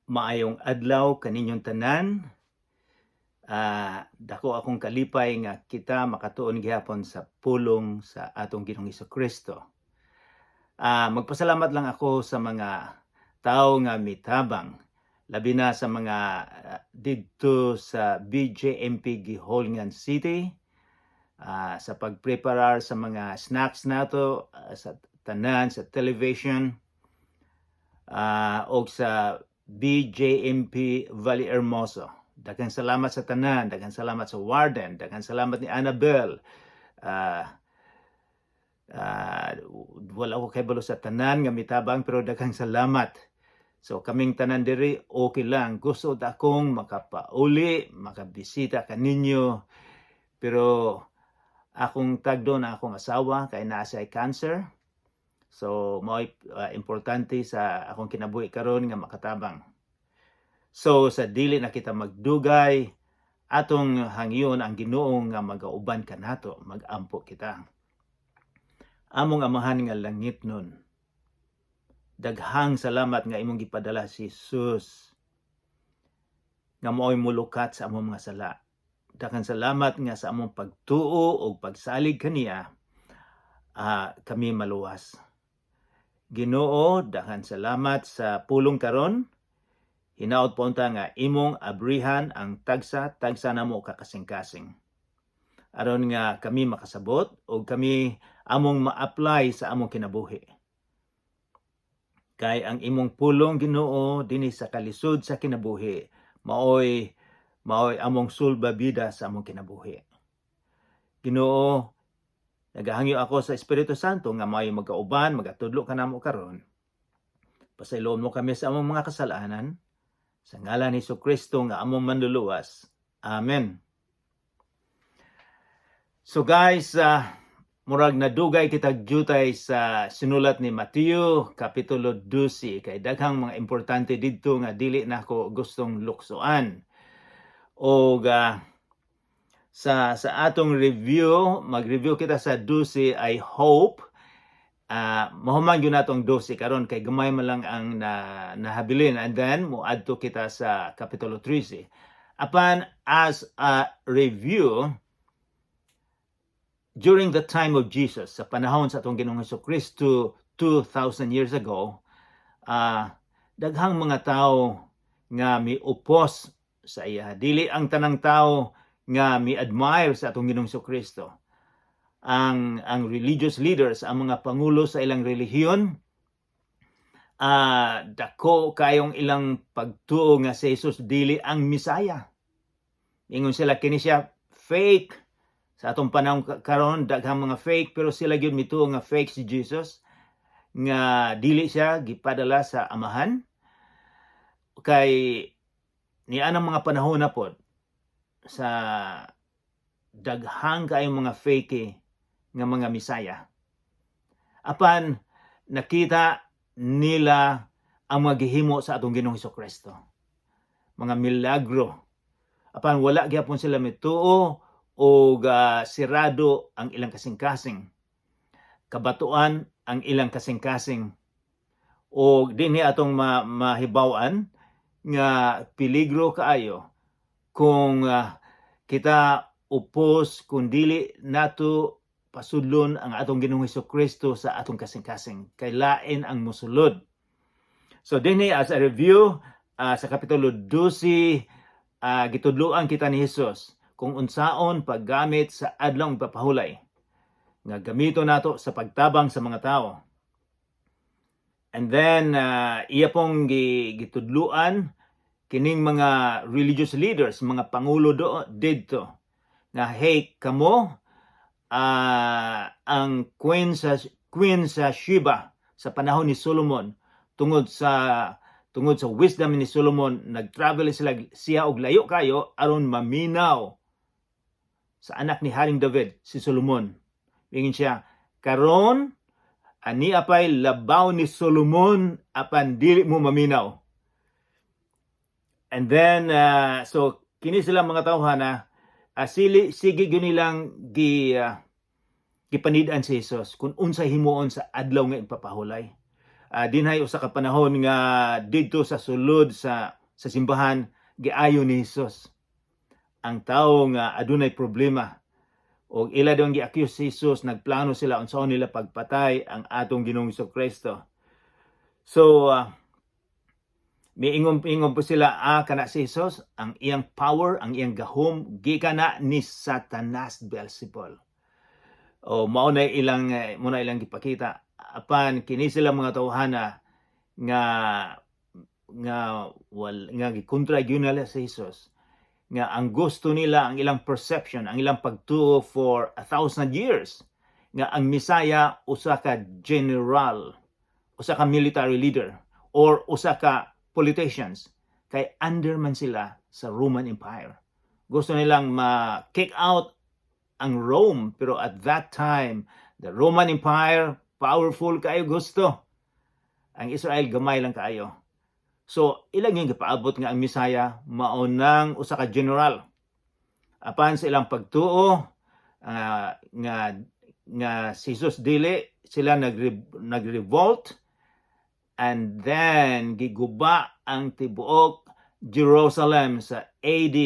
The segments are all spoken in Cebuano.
Maayong adlaw kaninyong tanan. Dako akong kalipay nga kita makatuon gihapon sa pulong sa atong Ginoong Kristo. Magpasalamat lang ako sa mga tao nga mitabang, labi na sa mga didto sa BJMP Guihulngan City sa pagpreparar sa mga snacks nato, sa tanan sa television og sa BJMP Vallehermoso. Daghang salamat sa tanan, daghang salamat sa warden, daghang salamat ni Annabel. Wala ko kabalo sa tanan nga mitabang, pero daghang salamat. So kaming tanan diri okay lang. Gusto akong makapauli, makabisita kaninyo. Pero akong tagdo na akong asawa kay naa siya cancer. So mao'y importante sa akong kinabuhi karon nga makatabang. So sa dili na kita magdugay, atong hangyon ang Ginoo nga magauban kanato, magampo kita. Among Amahan nga langitnon, daghang salamat nga imong gipadala si Jesus nga mao'y mulukat sa among mga sala. Daghang salamat nga sa among pagtuo ug pagsalig kaniya, kami maluwas. Ginoo, daghang salamat sa pulong karon. Hinaot po unta nga imong abrihan ang tagsa tagsa namo ka kasing-kasing, aron nga kami makasabot o kami among ma-apply sa among kinabuhi. Kay ang imong pulong, Ginoo, dinhi sa kalisod sa kinabuhi, maoy among sulbabida sa among kinabuhi. Ginoo, nagahangyo ako sa Espiritu Santo nga mao'y magauban, magatudlo kanamo karon. Pasayloon mo kami sa among mga kasalanan. Sa ngalan ni Kristo nga among manluluwas. Amen. So guys, murag nadugay kita jutay sa sinulat ni Mateo kapitulo 12 kay daghang mga importante didto nga dili nako gustong luksoan. Og sa atong review, mag-review kita sa 12, I hope mahuman gyud natong 12 karon kay gamay man lang ang nahabilin and then moadto kita sa kapitulo 13. Apan as a review, during the time of Jesus, sa panahon sa atong Ginoong Kristo 2,000 years ago, daghang mga tao nga miupos sa iya. Dili ang tanang tao nga mi-admire sa atong Ginoong Kristo. Ang religious leaders, ang mga pangulo sa ilang relihiyon, dako kayong ilang pagtuo nga si Jesus dili ang Misaya. Ingon sila, kini siya fake. Sa atong panahon karon daghang mga fake, pero sila gyud mituo nga fake si Jesus, nga dili siya gipadala sa Amahan, kay ni anang mga panahon na pod sa daghang kayong mga fake nga mga Misaya. Apan nakita nila ang mga gihimo sa atong Ginoong Kristo. Mga milagro. Apan wala gyapon sila mituo og sirado ang ilang kasing-kasing. Kabatuan ang ilang kasing-kasing. O dinhi atong mahibaw-an nga peligro kaayo kung kita upos, kung dili nato pasudlon ang atong Ginoong Kristo sa atong kasing-kasing, kay lain ang mosulod. So dinhi, as a review, sa kapitulo 12, gitudloan kita ni Jesus kung unsaon paggamit sa adlaw pagpahulay nga gamito nato sa pagtabang sa mga tao. And then iya pong gitudluan kining mga religious leaders, mga pangulo do didto nga, "Hey kamo, ang queen sa Sheba sa panahon ni Solomon, tungod sa wisdom ni Solomon, nag-travel sila siya og layo kayo aron maminaw sa anak ni Haring David, si Solomon." Ingon siya, "Karon ani apay labaw ni Solomon, apan dili mo maminaw." And then so kini sila mga tawhana, sili sige gyud nilang gipanid-an si Jesus kung unsay himuon sa adlaw nga ipapahulay. Dinhay usa ka panahon nga didto sa sulod sa Sa simbahan giayo ni Jesus. Ang tawo nga adunay problema og ila dong gi-accuse si Jesus, nagplano sila unsaon nila pagpatay ang atong Ginoong Kristo. So miingon-ingon po sila, kana si Jesus, ang iyang power, ang iyang gahom gikan na ni Satanas, Beelzebul. O mao na ilang mo na ilang gipakita. Apan kini sila mga tawhana nga nga wal nga gikontra gyud nila si Jesus, nga ang gusto nila, ang ilang perception, ang ilang pagtuo for 1,000 years nga ang Misaya usa ka general, usa ka military leader or usa ka politicians, kay under man sila sa Roman Empire. Gusto nilang ma-kick out ang Rome, pero at that time the Roman Empire powerful kayo gusto. Ang Israel gamay lang kaayo. So ilang yung gipaabot nga ang Misaya mao nang usa ka general. Apan sa ilang pagtuo nga nga si Jesus dili, sila nagrevolt and then giguba ang tibuok Jerusalem sa AD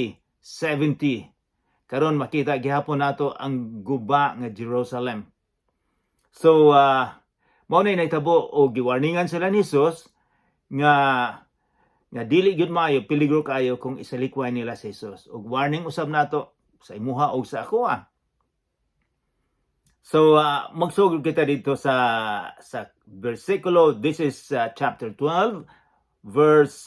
70. Karon makita gihapon nato ang guba nga Jerusalem. So mao na nahitabo o giwarningan sila ni Jesus nga nga dili gyud maayo, peligro kaayo kung isalikway nila si Jesus. Ug warning usab nato sa imuha og sa ako ah. So magsugod kita dito sa versikulo, this is chapter 12 verse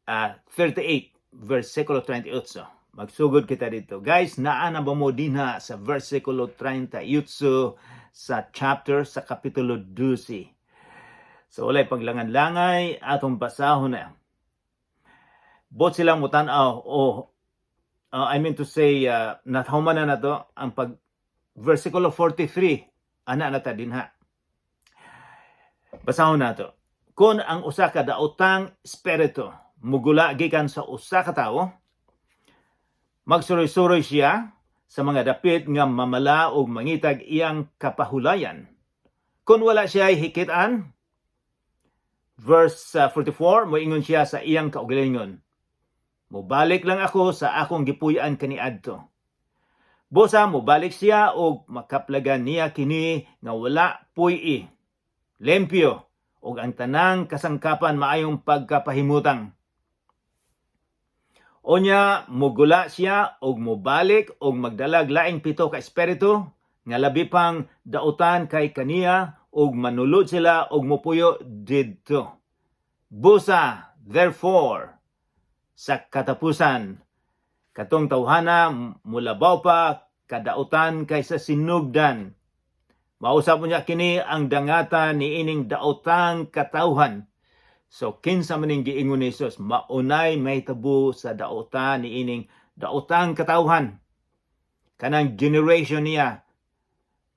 38, versikulo 38. Magsugod kita dito. Guys, naa na ba mo dinha sa versikulo 38 sa chapter, sa kapitulo 12? So walay paglangan-langay, atong basahon na. Bot silang mutan-aw o I mean to say nathuman na nato ang pag versikulo 43, ana na ta dinha. Basahon nato. Kung ang usa ka daotang espiritu mugula gikan sa usa ka tawo, magsuroy-suroy siya sa mga dapit nga mamala ug mangitag iyang kapahulayan. Kung wala siya hikitan, verse 44, moingon siya sa iyang kaugalingon, "Mobalik lang ako sa akong gipuy-an kaniadto." Busa mobalik siya og makaplagan niya kini nga wala puy-i, limpyo, ug ang tanang kasangkapan maayong pagkapahimutang. Onya mugula siya og mobalik og magdalag laing pito ka espiritu nga labi pang dautan kay kaniya ug manulod sila og mopuyo didto. Busa, therefore, sa katapusan, katong tawhana mulabaw pa kadautan kaysa sinugdan. Mausap mo niya kini ang dangatan ni ining daotang katawhan. So kinsa man ning giingon ni Jesus, maunay mahitabo sa daotan ni ining daotang katawhan. Kanang generation niya,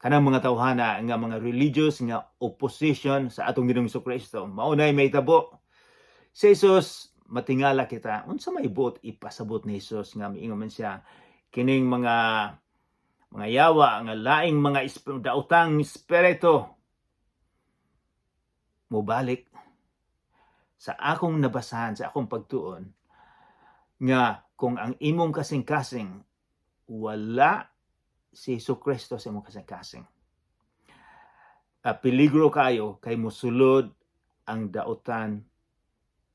kanang mga tawhana nga mga religious nga opposition sa atong Ginoong Kristo, maunay mahitabo. Si Jesus, matingala kita unsa may buot ipasabot ni Jesus nga miingon man siya kining mga yawa nga laing mga daotang espiritu mobalik. Sa akong nabasahan, sa akong pagtuon nga kung ang imong kasing-kasing wala si Hesus Kristo sa imong kasing-kasing, peligro kayo kay musulod ang daotan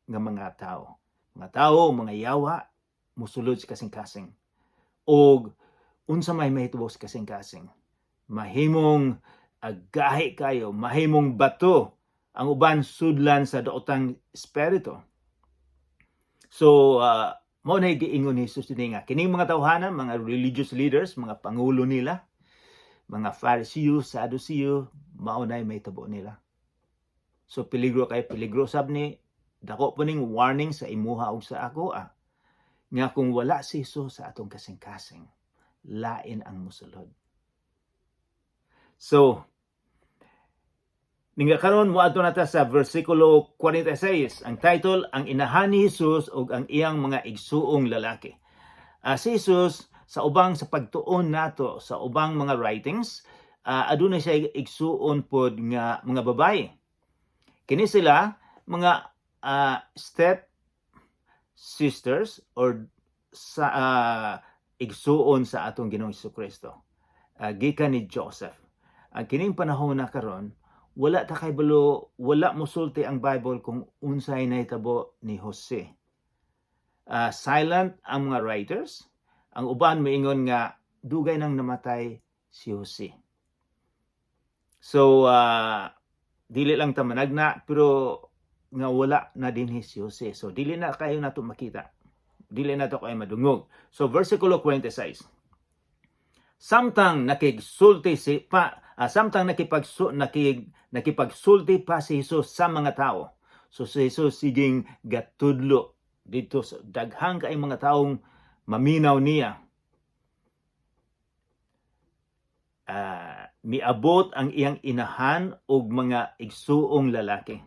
nga mga tao. Mga tao, mga yawa, musulod sa kasing-kasing. Og unsa may mahitabo sa kasing-kasing? Mahimong agahi kayo, mahimong bato ang uban sudlan sa daotang espiritu. So, mao na giingon ni Jesus dinhi nga kining mga tawhana, mga religious leaders, mga pangulo nila, mga Pharisee, Sadduceo, mao na mahitabo nila. So peligro kay peligro sab ni, dako po ning warning sa imuha ug sa ako ah, nga kung wala si Jesus sa atong kasing-kasing, lain ang musulod. So, ninga karon moadto na ta sa versikulo 46. Ang title, "Ang Inahan ni Jesus ug ang iyang mga igsuong lalaki." Si Jesus, sa ubang sa pagtuon nato sa ubang mga writings, aduna siya igsuon pod nga mga babae. Kini sila mga step sisters or sa igsuon sa atong Ginoong Kristo. Gikan ni Joseph. Ang kining panahon na karon, wala ta kaybalo, wala mosulti ang Bible kung unsay nahitabo ni Jose. Silent ang mga writers. Ang uban moingon nga dugay nang namatay si Jose. So dili lang ta managna, pero nga wala na dinhi si Jose. So dili na kayo nato makita. Dili na to kayo madungog. So versikulo 46. Samtang nakipagsulti pa si Jesus sa mga tao. So si Jesus siging gatudlo dito sa daghang kay mga taong maminaw niya. Miabot ang iyang inahan og mga igsuong lalaki.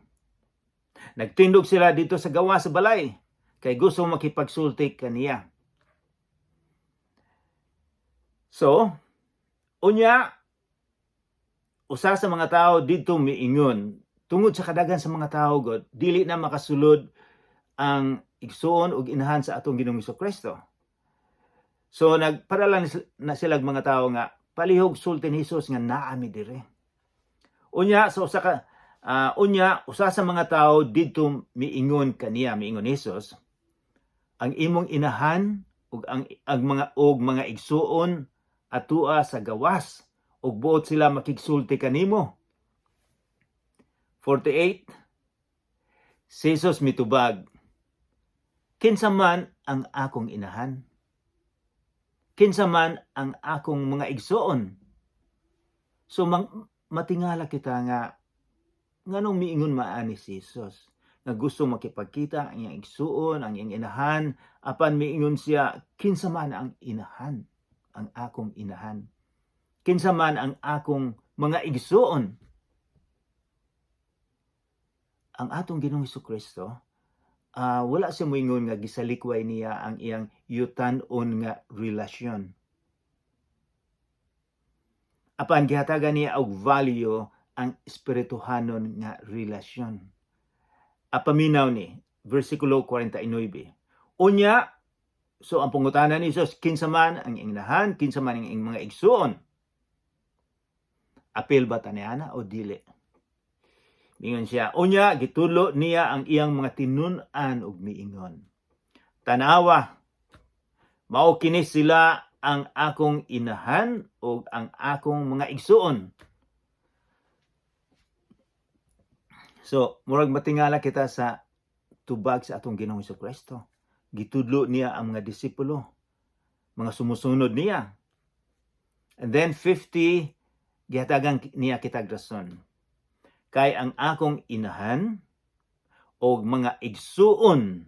Nagtindog sila dito sa gawa sa balay kay gusto makipagsulti kaniya. So, unya, usa sa mga tao dito miingon, tungod sa kadaghan sa mga tao god, dili na makasulod ang igsuon ug inahan sa atong Ginoong Kristo. So nagpadala na sila mga tao nga palihog sulti ni Jesus nga naa mi dire. Unya usa sa mga tao didto miingon kaniya, miingon ni Jesus, "Ang imong inahan ug ang mga igsuon atua sa gawas ug buot sila makigsulti kanimo." 48. Si Jesus mitubag, "Kinsa man ang akong inahan? Kinsa man ang akong mga igsuon?" So matingala kita nga nganong miingon maani si Jesus nga gusto makipagkita ang iyang igsuon, ang iyang inahan, apan miingon siya, "Kinsa man ang inahan, ang akong inahan? Kinsa man ang akong mga igsuon?" Ang atong Ginoong Kristo, wala siya moingon nga gisalikway niya ang iyang yutan-on nga relasyon. Apan gihatagan niya og value ang espirituhanon nga relasyon. Apaminaw ni versikulo 49. Unya, so ang pangutana ni Jesus, kinsa man ang inahan, kinsa man ang iyang mga igsuon? Apil ba ta niana o dili? Mingon siya, unya gitulo niya ang iyang mga tinun-an ug miingon, "Tanawa, mao kini sila ang akong inahan ug ang akong mga igsuon." So, murag matingala kita sa tubag sa atong Ginoong Kristo. Gitudlo niya ang mga disipulo, mga sumusunod niya. And then 50, gihatagan niya kitag rason. "Kay ang akong inahan og mga igsuon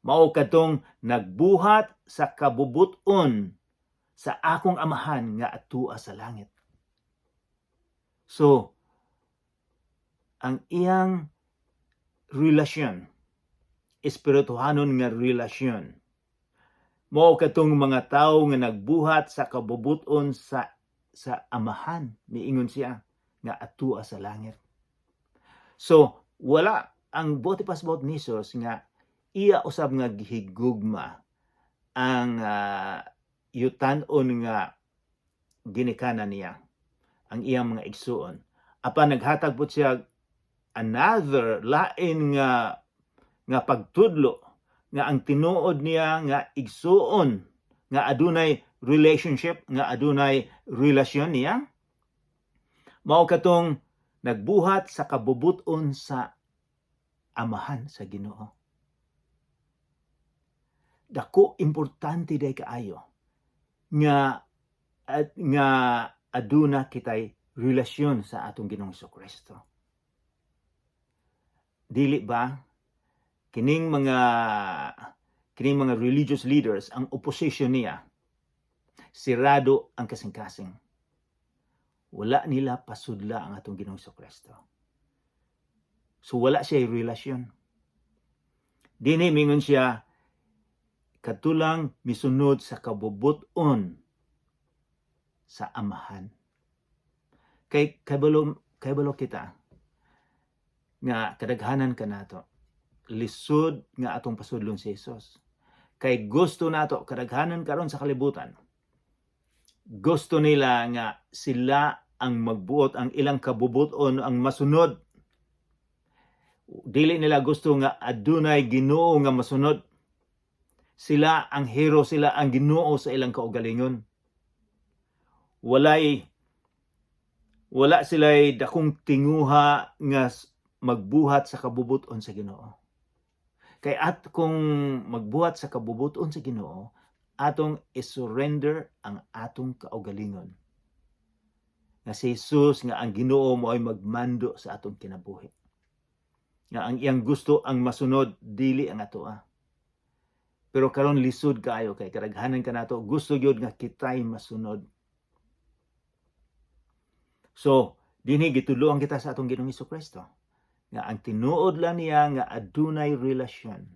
mao kadtong nagbuhat sa kabubuton sa akong Amahan nga atua sa langit." So, ang iyang relasyon, espirituhanon nga relasyon, mao katong mga tawo nga nagbuhat sa kabubuton sa Amahan, miingon siya, nga atua sa langit. So, wala ang buot ipasabot ni Jesus nga iya usab nga gihigugma ang yutan-on nga ginikanan niya, ang iyang mga igsuon. Apan naghatag po siya another lain nga pagtudlo nga ang tinuod niya nga igsuon nga adunay relationship, nga adunay relasyon niya, mao katong nagbuhat sa kabubuton sa Amahan sa Ginoo. Dako importante day kaayo nga at nga aduna kitay relasyon sa atong Ginoong Kristo. Dili ba kining mga religious leaders, ang opposition niya, sirado ang kasing-kasing? Wala nila pasudla ang atong Ginoong Kristo. So wala siya relasyon. Dini mingon siya, katulang misunod sa kabubuton sa Amahan. Kay kabalo kita nga kadaghanan kanato. Lisod nga atong pasudlon si Jesus. Kay gusto nato, kadaghanan karon sa kalibutan, gusto nila nga sila ang magbuot, ang ilang kabubuton ang masunod. Dili nila gusto nga adunay Ginoo nga masunod. Sila ang hero, sila ang Ginoo sa ilang kaugalingon. Wala sila'y dakong tinguha nga magbuhat sa kabubuton sa Ginoo. Kay at kung magbuhat sa kabubuton sa Ginoo, atong isurrender ang atong kaugalingon. Nga si Jesus nga ang Ginoo mo ay magmando sa atong kinabuhi. Nga ang iyang gusto ang masunod, dili ang atoa. Pero karon lisod kaayo kay kadaghanan kanato gusto gyud nga kitay masunod. So, dinhi gitudloan kita sa atong Ginoong Kristo nga ang tinuod lang niya nga adunay relasyon,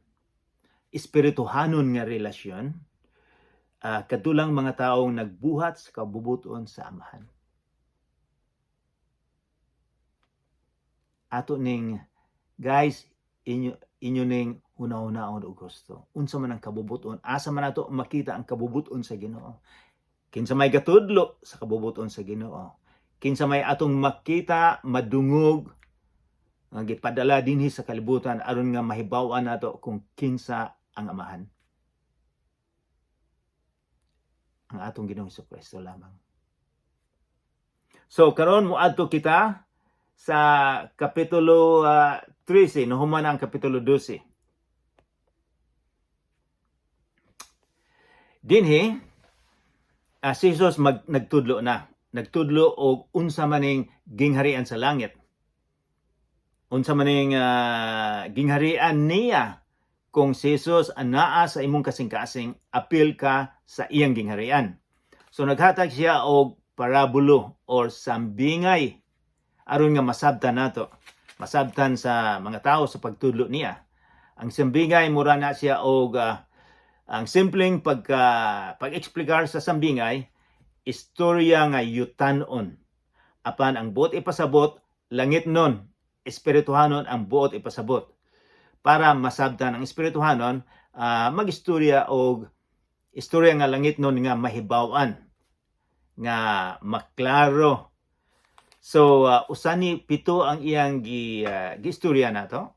espirituhanon nga relasyon, kadulang mga taong nagbuhat sa kabubuton sa Amahan. Ato ning, guys, inyo inyo ning huna-hunaon og gusto. Unsa man ang kabubuton, asa man nato makita ang kabubuton sa Ginoo? Kinsa may gatudlo sa kabubuton sa Ginoo? Kinsa may atong makita, madungog nga gipadala dinhi sa kalibutan aron nga mahibaw-an nato kung kinsa ang Amahan? Ang atong Ginoong Kristo lamang. So karon moadto kita sa kapitulo 13, nahuman ang kapitulo 12. Dinhi si Jesus nagtudlo na. Nagtudlo og unsa maning gingharian sa langit. Unsa maning gingharian niya kung si Jesus anaa sa imong kasing-kasing, apil ka sa iyang gingharian. So naghatag siya og parabulo or sambingay aron nga masabtan nato. Masabtan sa mga tao sa pagtudlo niya. Ang sambingay, mura na siya og ang simpleng pag-eksplikar sa sambingay, istorya nga yutanon. Apan ang buot ipasabot, langit nun, espirituhanon ang buot ipasabot. Para masabtan ang espirituhanon, magistorya og istorya nga langit nun nga mahibaw-an, nga maklaro. So usani 7 ang iyang giistorya nato.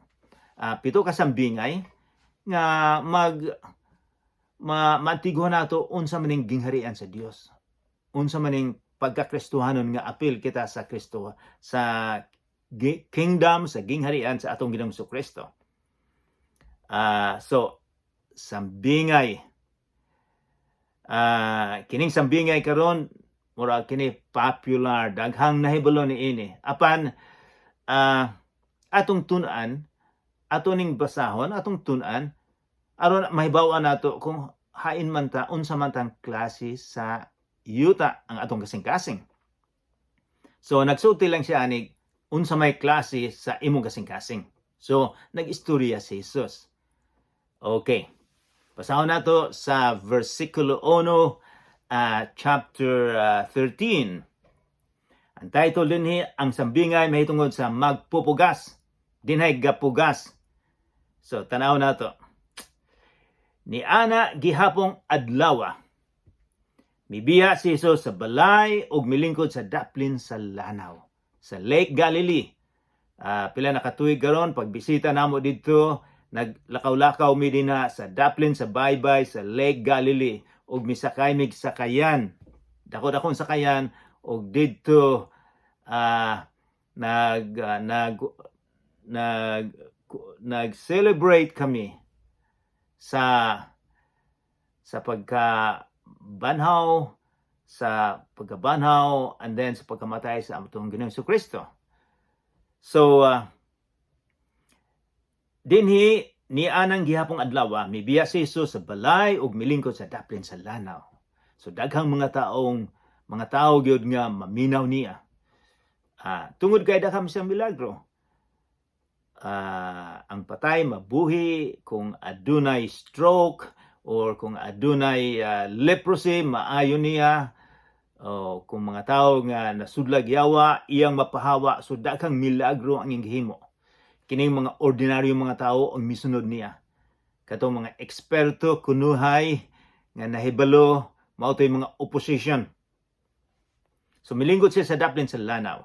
7 ka sambingay nga mag ma maantiguhan nato unsa maning gingharian sa Dios. Unsa maning pagkakristohanon nga apil kita sa Kristo, sa kingdom, sa gingharian sa atong Ginoong Kristo. So sambingay. Kining sambingay karon mura kini popular, daghang nahibalo niini. Apan atong tun-an, ato ning basahon, atong tun-an aron mahibaw-an nato kung hain man ta, unsa man tang klase sa yuta ang atong kasing-kasing. So nagsulti lang siya anig unsa may klase sa imong kasing-kasing. So nag-istorya si Jesus. Okay. Basahon nato sa versikulo 1, chapter 13. Ang title dinhi, ang sambingay mahitungod sa magpupugas. Dinhay gapugas. So tanaw nato. Ni ana gihapong adlaw, mibiya si Jesus sa balay ug milingkod sa daplin sa lanaw sa Lake Galilee. Pila na katuig karon pagbisita namo didto, naglakaw-lakaw mi dinha sa daplin sa baybay sa Lake Galilee ug misakay mig sakayan. Dako-dakong sakayan ug didto nag nag nag nag-celebrate kami sa pagkabanhaw and then sa pagkamatay sa atong Ginoong Kristo. So dinhi, ni anang gihapong adlaw, mibiya si Jesus sa balay ug milingkod sa daplin sa lanaw. So daghang mga tao gyud nga maminaw niya. Tungod kay daghang siyang milagro. Ang patay mabuhi, kung adunay stroke or kung adunay leprosy, maayo niya. O kung mga tao nga nasudlag yawa, iyang mapahawa. So daghang milagro ang iyang gihimo. Kining mga ordinaryo mga tao ang misunod niya. Katong mga eksperto kunuhay nga nahibalo, mao to'y mga opposition. So milingkod siya sa daplin sa lanaw.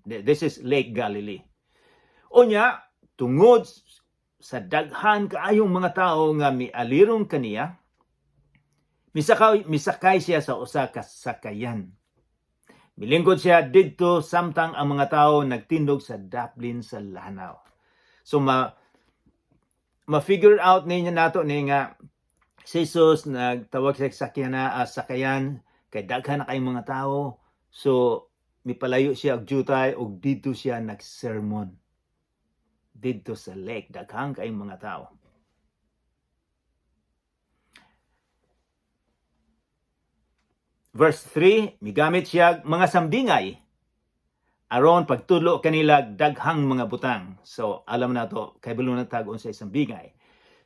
This is Lake Galilee. Unya, tungod sa daghan kaayong mga tao nga mialirong kaniya, misakay siya sa usa ka sakayan. Milingkod siya didto samtang ang mga tao nagtindog sa daplin sa lanaw. So ma-figure out ninyo nato ni nga si Jesus nagtawag sa sakyan na sakayan kay daghan na kayong mga tao. So mipalayo siya og jutay og didto siya nagsermon. Didto sa lake, daghan kayong mga tao. Verse 3, migamit siya mga sambingay aron pagtudlo kanila daghang mga butang. So alam na to, kay na tag unsay sambingay.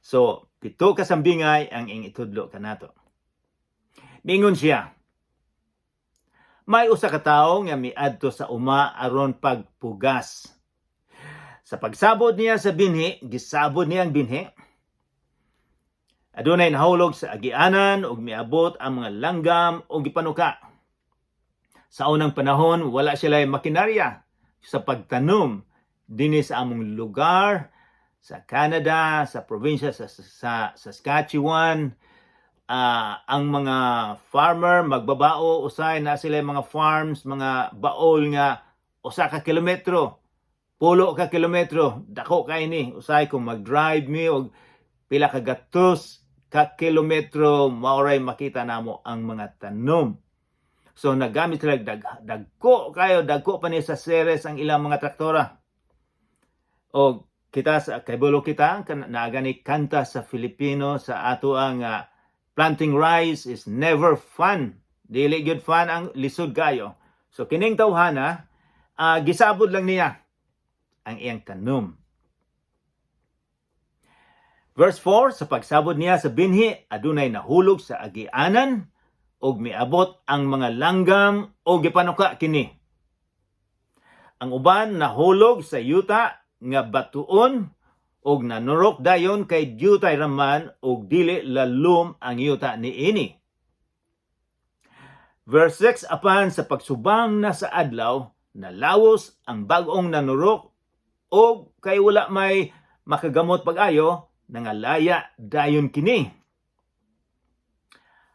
So pito ka sambingay ang ing itudlo kanato. Mingon siya, may usa ka tawo nga miadto sa uma aron pagpugas. Sa pagsabod niya sa binhi, gisabod niya ang binhi. Adunay nahulog sa agianan ug miabot ang mga langgam ug gipanuka. Sa unang panahon, wala sila makinarya sa pagtanom dinhi sa among lugar, sa Canada, sa probinsya sa Saskatchewan. Ang mga farmer magbabao usay na sila mga farms, mga baol nga 1 ka kilometro, 10 ka kilometro, dako kay ni. Usay kung mag-drive mi og pila ka gatos ka kilometro, maoray makita namo ang mga tanom. So naggamit sila dagko kayo, dagko pa ni sa series ang ilang mga traktora. O kita sa kaybalo kita naa gani kanta sa Filipino sa ato ang "Planting rice is never fun." Dili gyud fun, ang lisod kayo. So kining tawhana, gisabod lang niya ang iyang tanom. Verse 4, sa pagsabod niya sa binhi, adunay nahulog sa agianan ug miabot ang mga langgam ug gipanuka kini. Ang uban nahulog sa yuta nga batuon ug nanurok dayon kay dyutay raman ug dili lalom ang yuta niini. Verse 6, apan sa pagsubang na sa adlaw, nalawos ang bag-ong nanurok ug kay wala may makagamot pag-ayo, nangalaya dayon kini.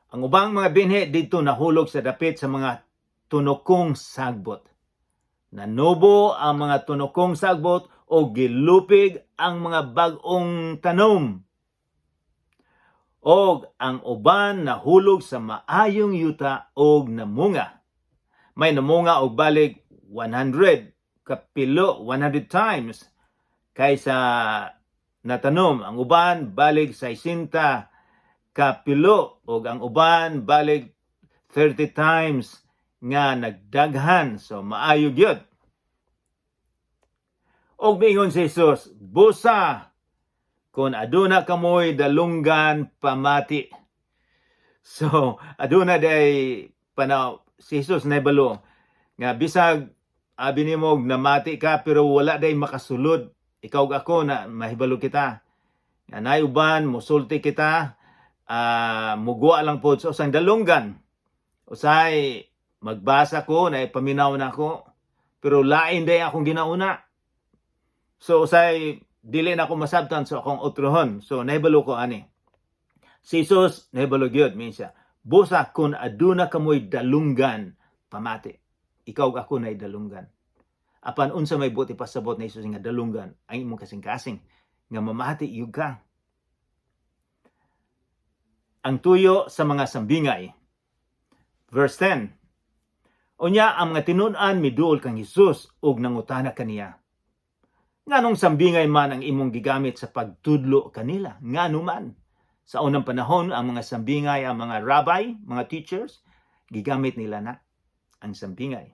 Ang ubang mga binhi didto nahulog sa dapit sa mga tunokong sagbot. Nanubo ang mga tunokong sagbot o gilupig ang mga bag-ong tanom. Og ang uban nahulog sa maayong yuta og namunga. May namunga og balik 100 kapilo, 100 times kaysa natanom. Ang uban balik 60 kapilo og ang uban balik 30 times nga nagdaghan. So maayo gyud. Og miingon si Jesus, "Busa kung aduna kamoy dalunggan, pamati." So aduna day panaw si Jesus, nahibalo nga bisag abi nimo namati ka pero wala day makasulod. Ikaw ug ako na mahibalo kita. Nga naay uban musulti kita, muguwa lang pod sa usang dalunggan. Usay magbasa ko na ipaminaw na ako pero lain day akong ginauna. So usay dili na ako masabtan sa akong otrohon. So nahibalo ko ani. Si Jesus nahibalo gyud, minsa. "Busa kung aduna kamoy dalunggan, pamati." Ikaw ug ako nay dalunggan. Apan unsa may buot ipasabot ni Jesus nga dalunggan? Ang imong kasing-kasing nga mamati yug ka. Ang tuyo sa mga sambingay. Verse 10. Unya ang mga tinun-an miduol kang Jesus ug nangutana kaniya, "Nganong sambingay man ang imong gigamit sa pagtudlo kanila? Ngano man?" Sa unang panahon, ang mga sambingay, ang mga rabbi, mga teachers, gigamit nila na ang sambingay.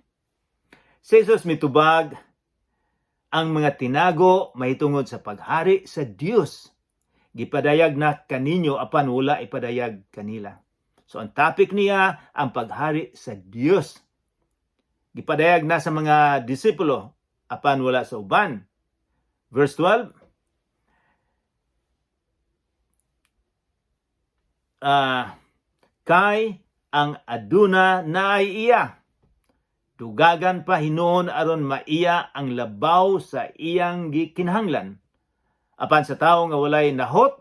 Si Jesus mitubag, "Ang mga tinago mahitungod sa paghari sa Dios gipadayag na kaninyo apan wala ipadayag kanila." So ang topic niya, ang paghari sa Dios. Gipadayag na sa mga disipulo apan wala sa uban. Verse 12. Kay ang aduna naay iya, dugagan pa hinuon aron maiya ang labaw sa iyang gikinahanglan. Apan sa tawo nga walay nahot,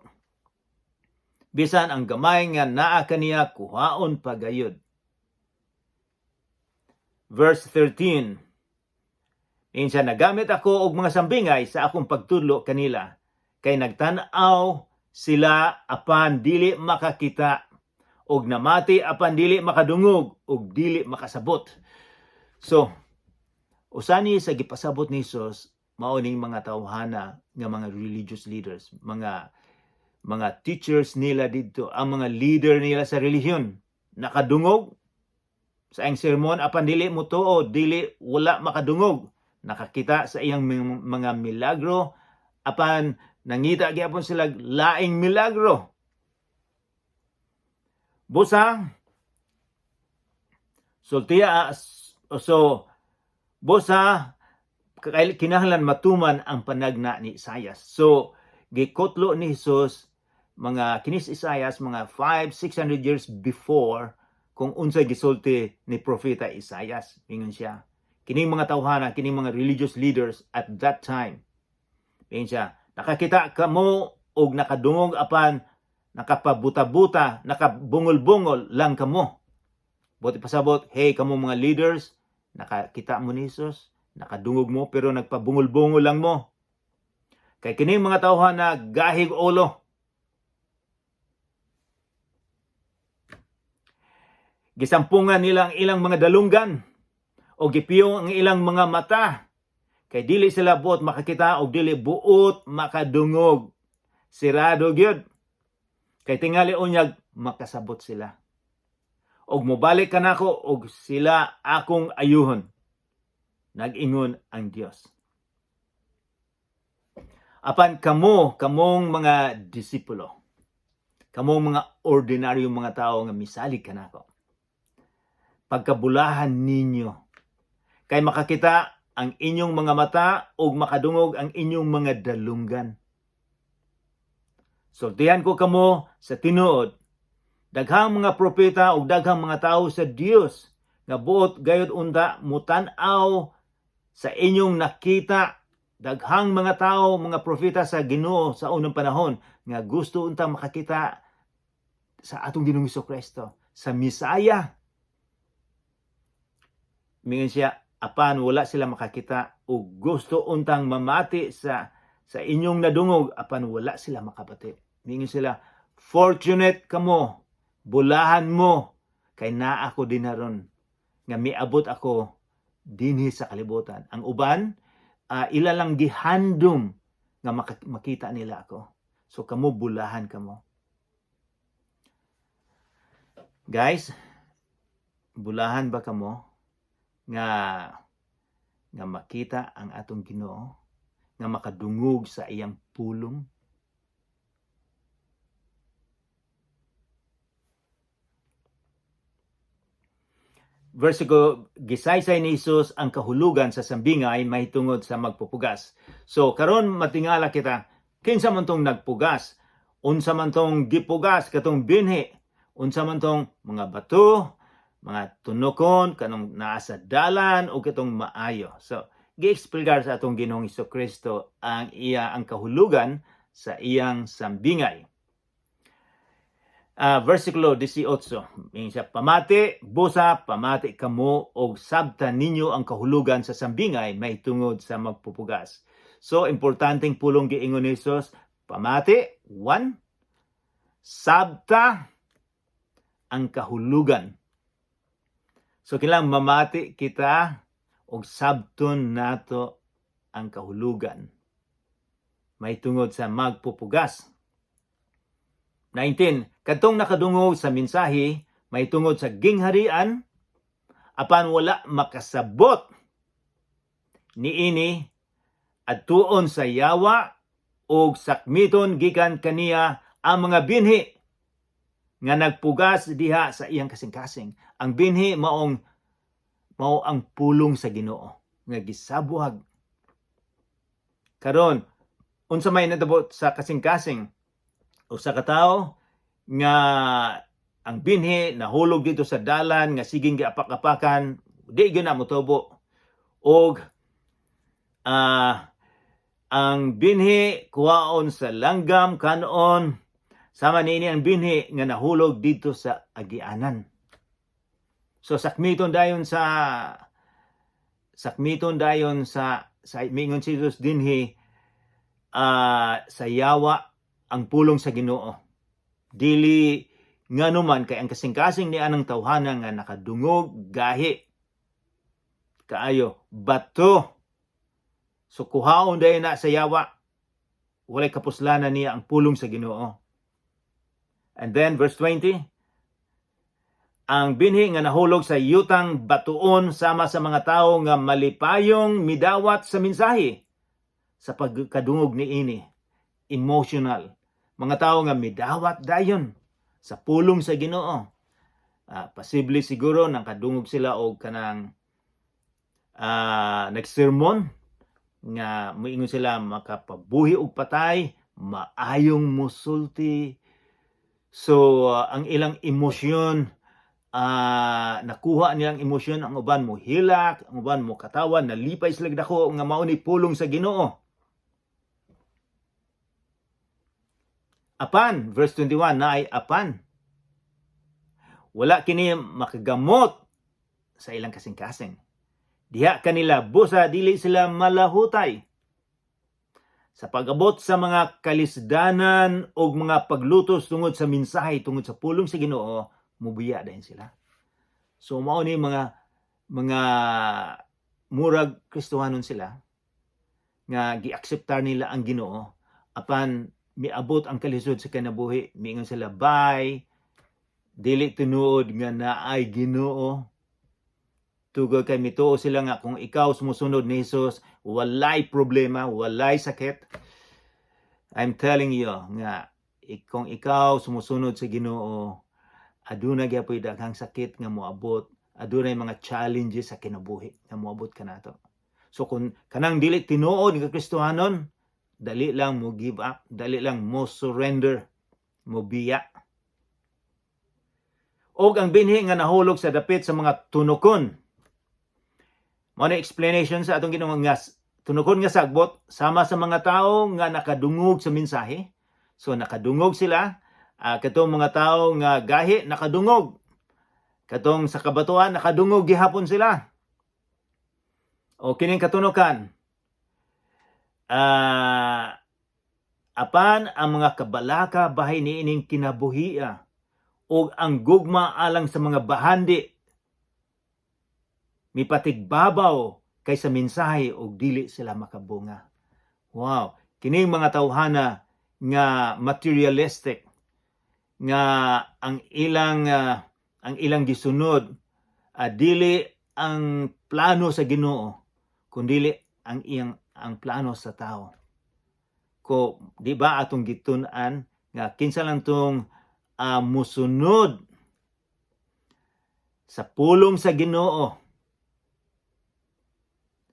bisan ang gamay nga naa kaniya kuhaon pa gayud. Verse 13. Insa nagamit ako og mga sambingay sa akong pagtudlo kanila, kay nagtan-aw sila apan dili makakita, og namati apan dili makadungog, og dili makasabot. So, usa ni sa gipasabot ni Jesus mao ning mga tawhana nga mga religious leaders, mga teachers nila didto, ang mga leader nila sa relihiyon. Nakadungog sa iyang sermon apan dili motuo, dili, wala makadungog. Nakakita sa iyang mga milagro apan nangita gyapon sila laing milagro. Busa sultiya, so busa kinahanglan matuman ang panagna ni Isayas. So gikutlo ni Jesus mga kinis Isayas mga 5 600 years before kung unsay gisulti ni propeta Isayas. Ingon siya, kining mga tawhana, kining mga religious leaders at that time, ingon siya, nakakita kamo og nakadungog apan nakapabuta-buta, nakabungol-bungol lang kamo. Buot ipasabot, hey, kamo mga leaders, nakakita mo ni Jesus, nakadungog mo, pero nagpabungol-bungol lang mo. Kay kining mga tawhana gahig ulo. Gisampungan nila ang ilang mga dalunggan o gipiyong ang ilang mga mata. Kay dili sila buot makakita o dili buot makadungog. Sirado gyud. Kay tingali unyag makasabot sila. Og mobalik kanako og sila akong ayuhon. Nag-ingon ang Dios. Apan kamo, kamong mga disipulo, kamong mga ordinaryong mga tao nga misalig kanako, pagkabulahan ninyo, kay makakita ang inyong mga mata ug makadungog ang inyong mga dalunggan. Sultihan ko kamo sa tinuod, daghang mga propeta ug daghang mga tao sa Dios nga buot gayud unta mutan-aw sa inyong nakita. Daghang mga tao, mga propeta sa Ginoo sa unang panahon nga gusto unta makakita sa atong Ginoong Kristo, sa Misaya. Mingon siya, apan wala sila makakita, ug gusto untang mamati sa inyong nadungog apan wala sila makabati. Mingon sila, fortunate kamo, bulahan mo, kay naa ko din aron nga miabot ako dinhi sa kalibutan. Ang uban, ila lang gihandom nga makita nila ako. So kamo, bulahan kamo. Guys, bulahan ba kamo nga makita ang atong Ginoo, nga makadungog sa iyang pulong? Versiko, gisaysay ni Jesus ang kahulugan sa sambingay mahitungod sa magpupugas. So karon matingala kita, kinsa man tong nagpugas, unsa man tong gipugas katong binhi, unsa man tong mga bato, mga tunokon, kanong naa sa dalan o katong maayo. So giexplicar sa atong Ginoong Kristo ang iya ang kahulugan sa iyang sambingay. Versikulo 18. Ingon siya, pamati, busa, pamati kamo og sabta ninyo ang kahulugan sa sambingay mahitungod sa magpupugas. So, importanteng pulong giingon ni Jesus, pamati, one, sabta ang kahulugan. So, kailangan mamati kita og sabton nato ang kahulugan mahitungod sa magpupugas. 19. Kadtong nakadungog sa mensahe mahitungod sa gingharian apan wala makasabot niini, adtuon sa yawa og sakmiton gikan kaniya ang mga binhi nga nagpugas diha sa iyang kasing-kasing. Ang binhi maong mao ang pulong sa Ginoo nga gisabuhag. Karon Unsa may natabo sa kasing-kasing? Usa ka tawo nga ang binhi nahulog dito sa dalan nga siging giapak-apakan, di gyud na motubo. Og ang binhi kuhaon sa langgam, kanon, sama niini ang binhi nga nahulog dito sa agianan. So sakmiton dayon sa miingon si Jesus dinhi, sa yawa ang pulong sa Ginoo. Dili ngano man kay ang kasing-kasing ni anang tawhana nga nakadungog, gahi kaayo, bato. So kuhaon dayon na sa yawa. Walay kapuslanan niya ang pulong sa Ginoo. And then verse 20, ang binhi nga nahulog sa yutang batuon sama sa mga tawo nga malipayong midawat sa mensahe sa pagkadungog niini. Emotional. Mga tawo nga midawat dayon sa pulong sa Ginoo. Posible siguro nang kadungog sila og kanang nagsermon nga moingon sila makapabuhi og patay, maayong musulti. So ang ilang emosyon, nakuha nilang emosyon, ang uban mo hilak, ang uban mo katawan, nalipay sila dako nga mao ni pulong sa Ginoo. Apan, verse 21, naay apan. Wala kini makagamot sa ilang kasing-kasing. Diha kanila busa dili sila malahutay. Sa pag-abot sa mga kalisdanan o mga paglutos tungod sa mensahe, tungod sa pulong sa Ginoo, mubiya dayon sila. So mao ni mga murag Kristohanon sila nga giakseptar nila ang Ginoo, apan miabot ang kalisod sa kinabuhi, miingon sila, "Bye, dili tinuod nga naay Ginoo." Tugod kay mituo sila nga kung ikaw sumusunod ni Jesus, walay problema, walay sakit. I'm telling you nga kung ikaw sumusunod sa Ginoo, aduna gyapoy daghang sakit nga moabot, adunay mga challenges sa kinabuhi nga moabot kanato. So kung kanang dili tinuod nga Kristohanon, dali lang mo give up, dali lang mo surrender, mo biya. Og ang binhi nga nahulog sa dapit sa mga tunokon. Mao na explanation sa atong Ginoo nga tunokon nga sagbot sama sa mga tao nga nakadungog sa mensahe. So nakadungog sila, katong mga tao nga gahi nakadungog. Katong sa kabatuan nakadungog gihapon sila. O kining katunokan. Apan ang mga kabalaka bahin niining kinabuhia ug ang gugma alang sa mga bahandi mipatigbabaw kaysa mensahe og dili sila makabunga. Wow, kining mga tawhana nga materialistic nga ang ilang gisunod, dili ang plano sa Ginoo kundili ang plano sa tao. Ko di ba atong gitun-an nga kinsa lang tong musunod sa pulong sa Ginoo.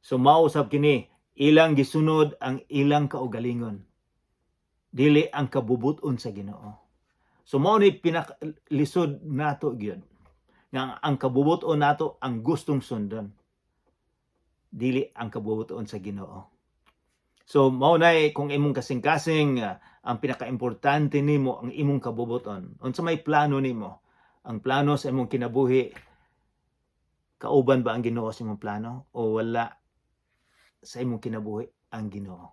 So mao sab kini, ilang gisunod ang ilang kaugalingon, dili ang kabubuton sa Ginoo. So mao ni pinakalisod nato gyud nga ang kabubuton nato ang gustong sundon, dili ang kabubuton sa Ginoo. So mao nay kung imong kasing-kasing, ang pinakaimportante nimo ang imong kabubuton. Unsa may plano nimo? Ang plano sa imong kinabuhi, kauban ba ang Ginoo sa imong plano o wala sa imong kinabuhi ang Ginoo?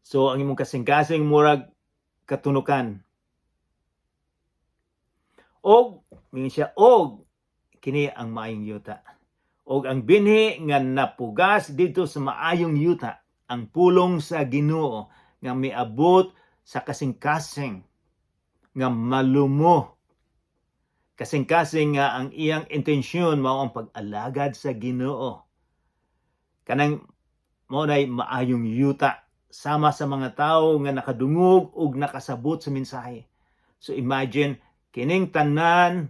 So ang imong kasing-kasing murag katunukan. Og mingon siya, og kini ang maayong yuta. Og ang binhi nga napugas dito sa maayong yuta, ang pulong sa Ginoo nga miabot sa kasing-kasing nga malumo. Kasing-kasing nga ang iyang intensyon mao ang pag-alagad sa Ginoo. Kanang mao nay maayong yuta sama sa mga tawo nga nakadungog ug nakasabot sa mensahe. So imagine kining tanan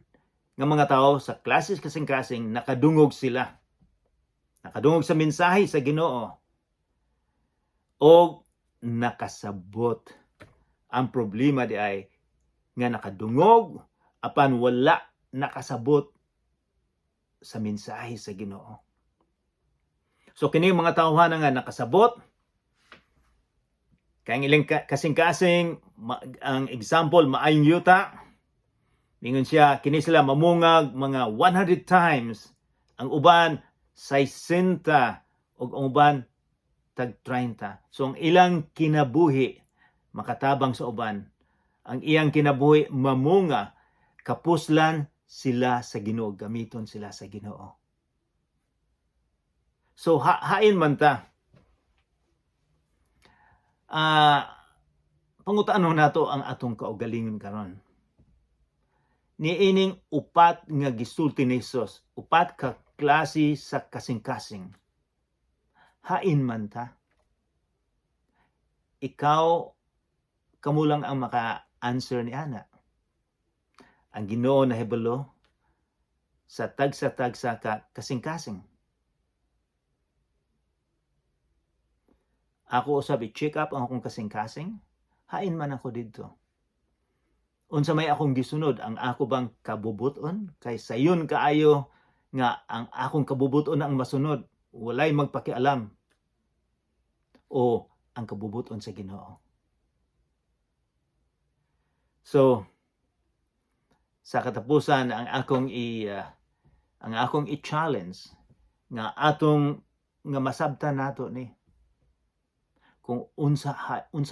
nga mga tao sa klases kasing-kasing nakadungog sila. Nakadungog sa mensahe sa Ginoo. Og nakasabot. Ang problema di ay nga nakadungog apan wala nakasabot sa mensahe sa Ginoo. So kini mga tawhana nga nakasabot kay ang ilang kasing-kasing ang example, maayong yuta. Mingon siya, kini sila mamungag mga 100 times, ang uban 60 ug ang uban tag 30. So ang ilang kinabuhi makatabang sa uban. Ang iyang kinabuhi mamunga, kapuslan sila sa Ginoo, gamiton sila sa Ginoo. So hain man ta. Pangutan nato ang atong kaugalingon karon. Niining upat nga gisulti ni Jesus, upat ka klase sa kasing-kasing. Hain man ta? Ikaw kamo lang ang maka-answer ni ana. Ang Ginoo nahibalo sa tagsa-tagsa ka kasing-kasing. Ako usab, i-check up ang akong kasing-kasing. Hain man ako didto? Unsa may akong gisunod, ang ako bang kabubuton? Kay sayon kaayo nga ang akong kabubuton ang masunod, walay magpakialam. O ang kabubuton sa Ginoo? So sa katapusan, ang akong i-challenge nga atong nga masabtan nato ni kung unsa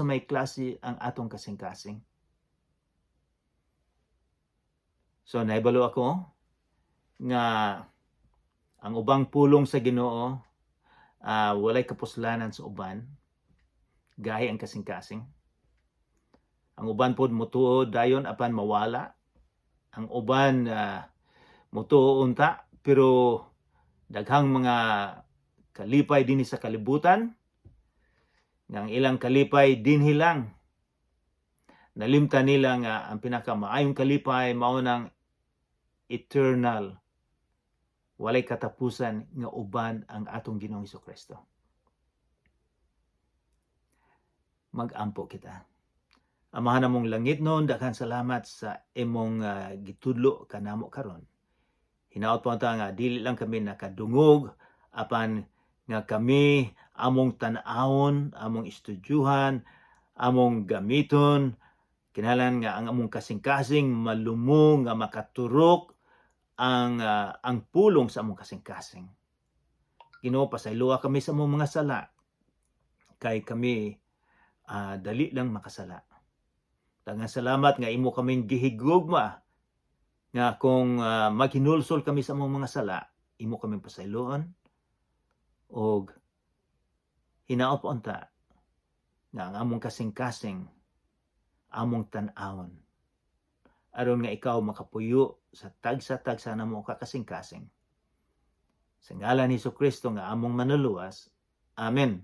may klase ang atong kasing-kasing. So nahibalo ako nga ang ubang pulong sa Ginoo walay kapuslanan sa uban, gahi ang kasing-kasing. Ang uban pod mutuo dayon apan mawala. Ang uban mutuo unta pero daghang mga kalipay dinhi sa kalibutan nga ang ilang kalipay dinhi lang. Nalimtan nila nga ang pinakamaayong kalipay mao nang eternal, walay katapusan nga uban ang atong Ginoong Kristo. Magampo kita. Amahan namong langitnon, daghan salamat sa imong gitudlo kanamo karon. Hinaot po ta nga dili lang kami nakadungog apan nga kami among tan-awon, among estudyuhan, among gamiton, kinahanglan nga ang among kasing-kasing malumo nga makaturok ang pulong sa among kasing-kasing. Ginoo, pasayloa kami sa among mga sala kay kami dali lang makasala. Daghang salamat nga imo kaming gihigugma nga kung maghinulsol kami sa among mga sala, imo kaming pasayloon og hinaot po unta nga ang among kasing-kasing among tan-awon aron nga ikaw makapuyo sa tagsa-tagsa namo ka kasing-kasing. Sa ngalan ni Kristo nga among manluluwas. Amen.